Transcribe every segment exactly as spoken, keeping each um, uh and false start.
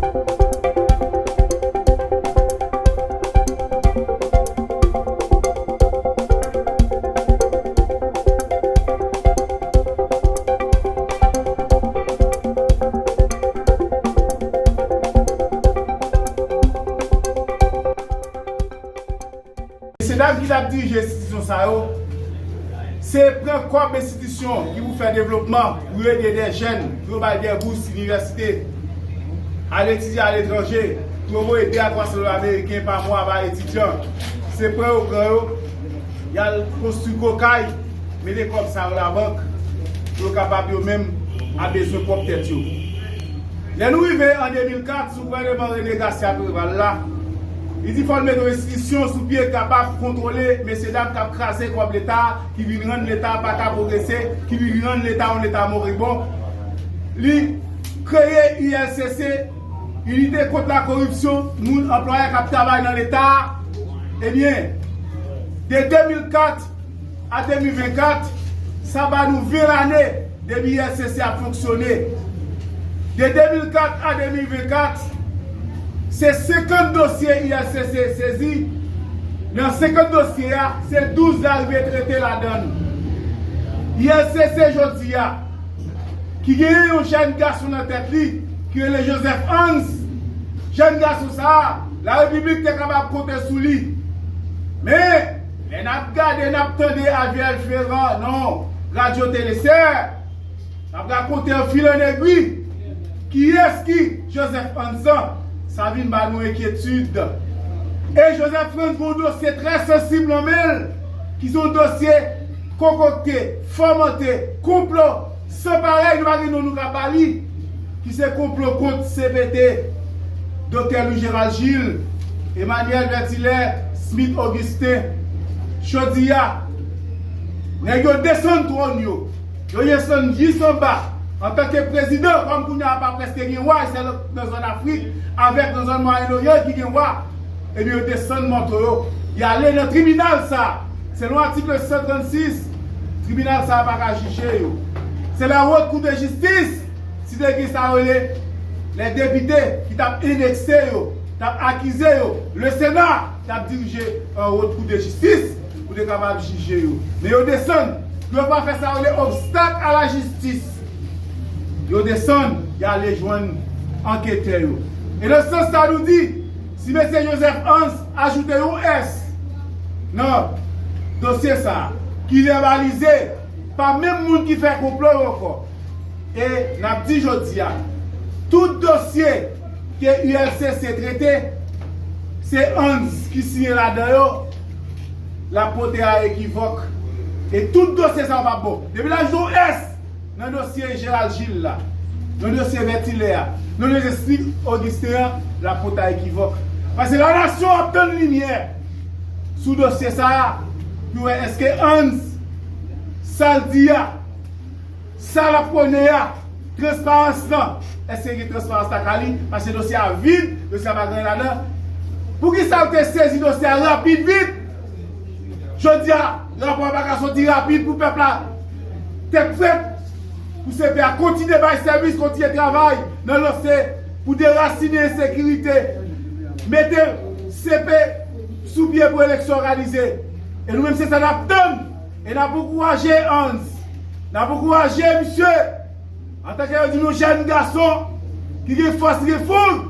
Mesye dam ki t ap dirije enstitisyon sa yo, se pran kòb enstitisyon ki pou fè devlopman, pou yo ede de jèn, pou yo bay de bous inivèsite, al etidye aletranje, pou yo voye de a twa san dola ameriken pa mwa bay etidyan. Se pran yo pran yo, y al konstwi gwo kay, mete kòb sa yo labank, pou yo kapab yo menm a bezwen pwòp tèt yo. Lè nou rive an de mil kat, sou gouvèneman Rene Garcia Préval la, li di fò l mete yon enstitisyon sou pye k kapab kontwole mesye dam k ap kraze kòb Leta, ki vin rann Leta pa ka pwogrese, ki vin rann Leta yon Leta moribon. Li kreye I L C C, Inite Kont Lakoripsyon, moun anplwaye k ap travay nan Leta. Ebyen, de de mil kat a de mil vennkat, sa ba nou ven lane depi I L C C ap fonksyone. De de mil kat a de mil vennkat, se senkant dosye I L C C sezi. Nan senkant dosye a, se douz l arive trete ladan l. I L C C jodi a, ki genyen yon jèn gason nan tèt li, ki rele Joseph Hans. Jèn gason sa a, Larepiblik te kapab konte sou li. Men, lè n ap gade, n ap tande Aviel Ferrand nan Radyo Telesè, n ap rakonte anfil an egwi. Kiyès ki Joseph Hans lan? Sa vin ba nou enkyetid. E Joseph Hans gen yon dosye trè sansib nan men l, ki se yon dosye konkokte, fòmante, konplo, san parèy, nou pa gen non nou ka ba li, ki se konplo kont C P T, Doktè Louis Gérald Gilles, Emmanuel Vertilaire, Smith Augustin. Jodi a, nèg yo desann twòn yo, yo desann jis anba. Antanke prezidan, kòm kounye a pa prèske gen wa, se nan zòn Afrik avèk nan zòn Mwayen Oryan ki gen wa, ebyen yo desann manto yo, y ale nan tribinal sa. Selon atik san trannsis, tribinal sa a pa ka jije yo. Se la Haute Cour de Justice, si te gen sa yo rele lè depite ki t ap enekse yo, t ap akize yo, le Sena t ap dirije an Haute Cour de Justice pou te kapab jije yo. Men yo desann, pou yo pa fè sa yo rele obstak a la jistis. Yo desann, y ale jwenn anketè yo. E nan sans sa nou di, si mesye Joseph Hans ajoute yon S nan dosye sa a, ki vèbalize pa menm moun ki fè konplo yo ankò. E n ap di jodi a, tout dosye ke U L C C trete, se Hans ki siyen ladan yo, l ap pote a ekivòk. E tout dosye sa yo p ap bon. Depi l ajoute yon S nan dosye Gérald Gilles la, nan dosye Vertilaire a, nan dosye Smith Augustin an, l ap pote a ekivòk. Paske lanasyon ap tann limyè sou dosye sa a, pou wè èske Hans, sa l di a, sa l ap pwone a, transparans lan, èske gen transparans lakay li? Paske dosye a vid, dosye a pa gen anyen ladan. Poukisa yo te sezi dosye a rapid vit? Jodi a, rapò a pa ka soti rapid pou pèp la tèt frèt, pou C P A kontinye bay sèvis, kontinye travay nan lanse pou derasinen ensekirite, mete C P sou pye pou eleksyon òganize. E nou menm, se sa n ap tann. E n ap ankouraje Hans. N ap ankouraje misye. Antanke yo di nou jèn gason ki gen fòs, ki gen foug,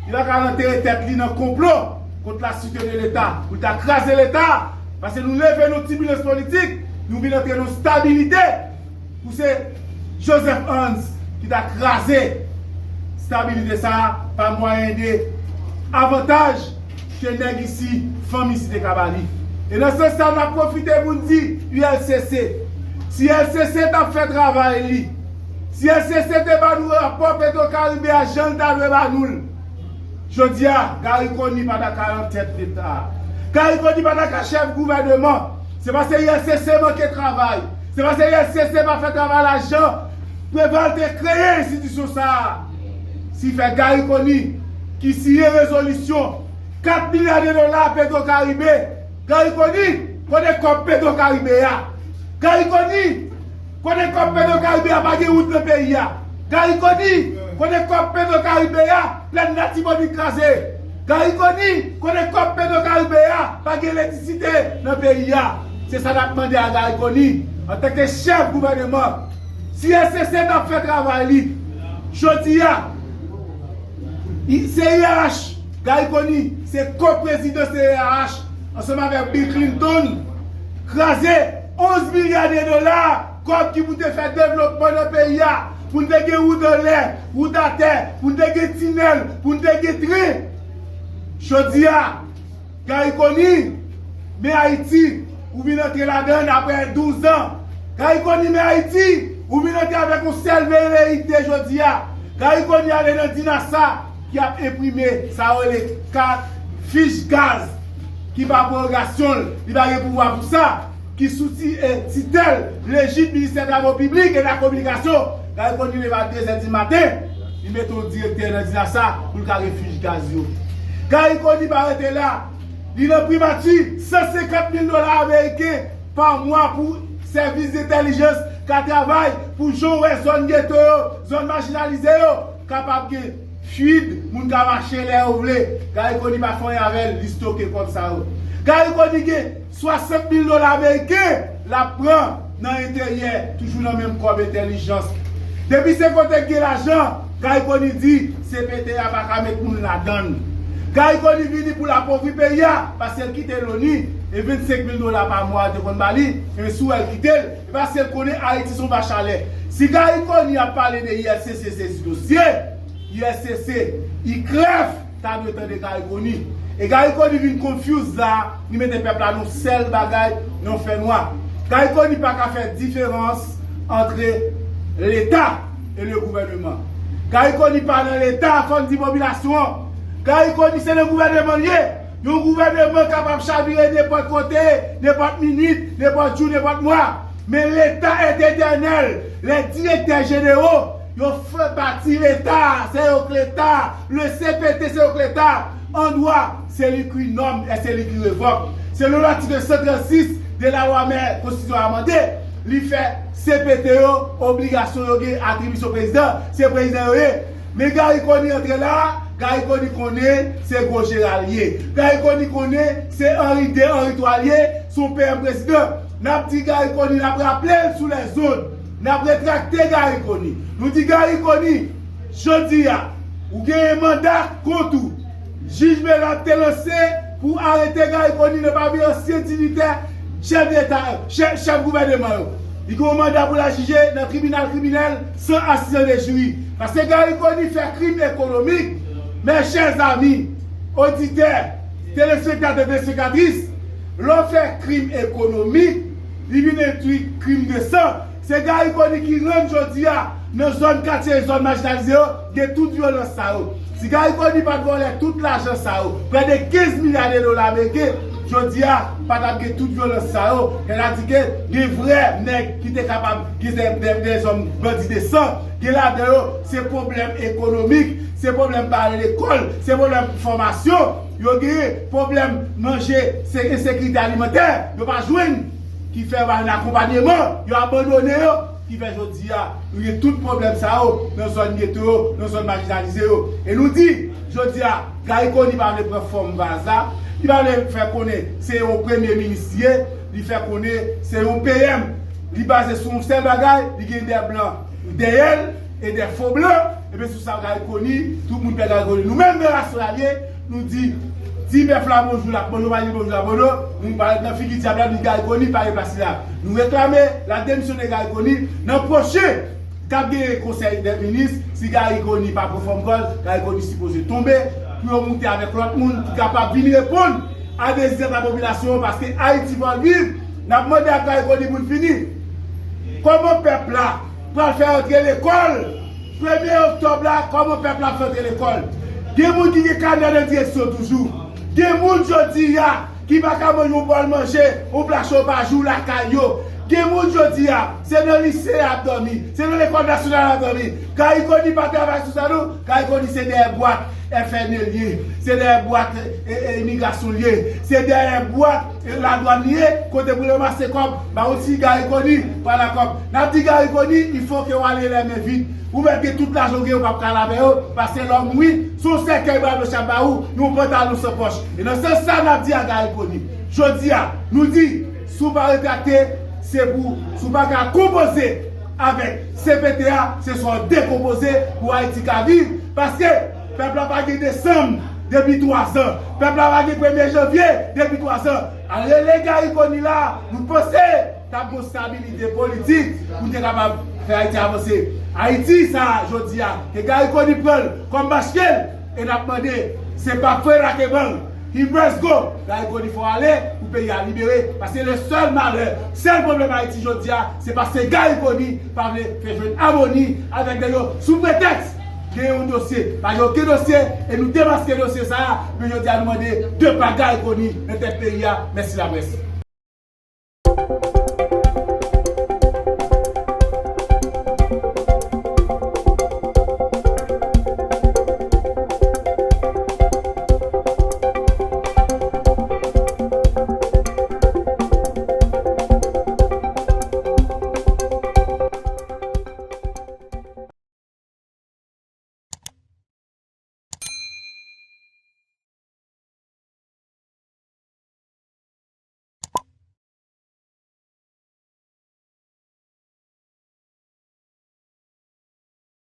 li pa ka antere tèt li nan konplo kont la sûreté de Leta, pou l ta kraze Leta, paske nou leve nou tibilans politik, nou vin antre nan stabilite, pou se Joseph Hans ki ta kraze stabilite sa a pa mwayen de avantaj ke nèg isi, fanm isi te ka ba li. E nan sans sa, n ap pwofite pou n di U L C C, si U L C C t ap fè travay li, si U L C C te ba nou rapò Petro Caribe a jan l ta dwe ba nou l, jodi a, Garry Conille pa ta ka nan tèt Leta a. Garry Conille pa ta ka chèf gouvèneman. Se paske U L C C manke travay. Se paske U L C C pa fè travay la jan Preval te kreye enstitisyon sa a. Si fè Garry Conille ki siyen rezolisyon kat milya de dola Petro Caribe. Garry Conille, kote kòb Petro Caribe a? Garry Conille, kote kòb Petro Caribe a? Pa gen wout nan peyi a. Garry Conille, Kote kòb Petro Karibe a, Plèn Latibonit kraze. Gary Conille, kote kòb Petro Karibe a, pa gen elektrisite nan peyi a. Se sa n ap mande a Gary Conille, antanke chèf gouvènman. Si S C C t ap fè travay li, jodi a, I- C I R H, Gary Conille, se ko-prezidan C I R H, ansanm avèk Bill Clinton, kraze onz milya de dola, kòb ki pou te fè devlopman nan peyi a, pou n te gen wout anlè, wout atè, pou n te gen tinèl, pou n te gen tren. Jodi a, Gary Conille, men Ayiti, ou vin antre ladan l apre douz an. Gary Conille, men Ayiti, ou vin antre avèk yon sèl veleyite jodi a. Gary Conille ale nan DINASA ki ap enprime sa yo rele kat fich gaz ki pa pwogasyon l, li pa gen pouvwa pou sa, ki sou ti, eh, titèl lejit Ministè Travo Piblik e Lakominikasyon. Gary Conille leve a de zè di maten, li mete yon direktè nan DINASA pou l ka gen fich gaz yo. Gary Conille pa rete la, li nan primati san senkant mil dola ameriken pa mwa pou sèvis dentèlijans ka travay pou jan w wè zòn geto yo, zòn majinalize yo, kapab gen fluid, moun ka mache lè yo vle. Gary Conille pa fè anyen avè l, li stoke kòb sa yo. Gary Conille gen swasant mil dola ameriken l ap pran nan enteryè, toujou nan menm kòb entèlijans. Depi se kote k gen lajan, Gary Conille di, C P T a pa ka met moun ladan l. Gary Conille vini pou l apovri peyi a, paske l kite loni, e vennsenk mil dola pa mwa yo te konn ba li, e si w wè l kite l, e paske l konnen Ayiti se yon vach a lè. Si Gary Conille ap pale de I R C C sezi dosye, I R C C, I K R E F, ta dwe tande Gary Conille. E Gary Conille vin confuse la, li mete pèp la nan sèl bagay, nan fènwa. Gary Conille pa ka fè diferans antre Leta e le gouvernement. Gary Conille pa nan Leta, fò n di popilasyon an. Gary Conille se nan gouvènman l ye. Yon gouvènman kapab chavire nenpòt kote, nenpòt minit, nenpòt jou, nenpòt mwa. Men Leta est éternel. Les directeurs généraux, yo fè pati Leta, se yo k Leta. Le C P T, se yo k Leta. An dwa, se li ki nonm e se li ki revòk. Selon latik san trannsis de lalwa mè konstitisyon an amande, li fè C P T yo, obligasyon yo gen, atribisyon prezidan, se prezidan yo ye. Men Gary Conille antre la, Gary Conille konnen se gwo jeneral li ye. Gary Conille konnen se Henri de, Henri twa li ye, se yon P M prezidan. N ap di Gary Conille, n ap raple l sou lèzond. N ap retrakte Gary Conille. Nou di Gary Conille, jodi a, ou genyen manda kont ou. Jij Bellat te lanse pou arete Gary Conille nan pami ansyen dinitè chèf deta, chèf, chèf gouvènman yo. Li gen yon manda pou l al jije nan tribinal kriminèl san asistans de jiri. Paske Gary Conille fè krim ekonomik, mes chers amis, oditè, telespektatè, telespektatris, lè w fè krim ekonomik, li vin entwi krim de san. Se Gary Conille ki rann jodi a, nan zòn katye, zòn majinalize yo, gen tout vyolans sa yo. Si Gary Conille pa t vòlè tout lajan sa yo, prè de kenz milya de dola ameriken, jodi a, pa t ap gen tout vyolans sa yo. Sètadi ke gen vrè nèg ki te kapab gen de, de, de zòn bandi de san. Gen ladan yo, se pwoblèm ekonomik, se pwoblèm pa ale lekòl, se pwoblèm fòmasyon. Yo genyen pwoblèm manje, se ensekirite alimantè, yo pa jwenn, ki fè yo pa jwenn akonpanyeman, yo abandone yo, ki fè jodi a, nou gen tout pwoblèm sa yo nan zòn geto yo, nan zòn majinalize yo. E nou di, jodi a, Gary Conille pa vle pran fòm vaz la, li pa vle fè konnen se yon premye minis li ye, li fè konnen se yon P M, li baze sou yon sèl bagay, li gen de blan dèyè l, e de fo blan, ebyen sou sa Gary Conille, tout moun pè Gary Conille. Nou menm nan Rasyonal ye, nou di, di bèf la bonjou, l ap bonjou, pa di bonjou, l ap bonjou, nou pa nan figi dyab la, nou di Gary Conille pa gen plas li la. Nou reklame la démission de Gary Conille, nan pwochen k ap genyen konsèy dè minis, si Gary Conille pa pran fòm kò l, Gary Conille sipoze tonbe, pou yo moute avèk lòt moun ki kapab vin reponn a dezi sa popilasyon an, paske Ayiti fò l viv, n ap mande ak Gary Conille pou l fini. Kòman pèp la pral fè rantre lekòl? Premye oktòb la, kòman pèp la ap fè rantre lekòl? Gen moun ki gen kanè nan direksyon toujou. Gen moun jodi a ki pa ka manje yon bòl manje, yon pla cho pa jou lakay yo. Gen moun jodi a, se nan lise y ap dòmi, se nan lekòl nasyonal y ap dòmi. Garry Conille pa travay sou sa non. Garry Conille se dèyè bwat F N L ye, se dèyè bwat e, e, imigrasyon l ye, se dèyè bwat e, ladwàn li ye, kote pou ranmase kòb. Ba yon ti Garry Conille, pa la kòb. N ap di Garry Conille, il faut que w ale les mains vides. Ou mèt gen tout lajan w gen, ou p ap ka al avè yo, paske lè w mouri, se yon sèkèy bra blanch y ap ba ou, yon pantalon san pòch. E nan sans sa, n ap di a Garry Conille, jodi a, nou di, si w pa retrakte, se pou, si w pa ka konpoze avèk C P T a, se swa w dekonpoze pou Ayiti ka viv, paske pèp la pa gen desanm depi twa zan, pèp la pa gen premye janvye depi twa zan. Al rele Garry Conille la, nou panse t ap gon stabilite politik pou n te kapab fè Ayiti avanse. Ayiti sa a, jodi a, ke Garry Conille pran l kòm baske l, e n ap mande, se pa frè la ke ban l. He must go! Garry Conille fò ale pou peyi a libere, paske le sèl malè, sèl pwoblèm Ayiti jodi a, se paske Garry Conille pa vle fè jwenn amoni avèk nèg yo sou pretèks gen yon dosye. Pa gen okenn dosye, e nou demaske dosye sa a, men jodi a nou mande depa Garry Conille nan tèt peyi a. Mèsi laprès.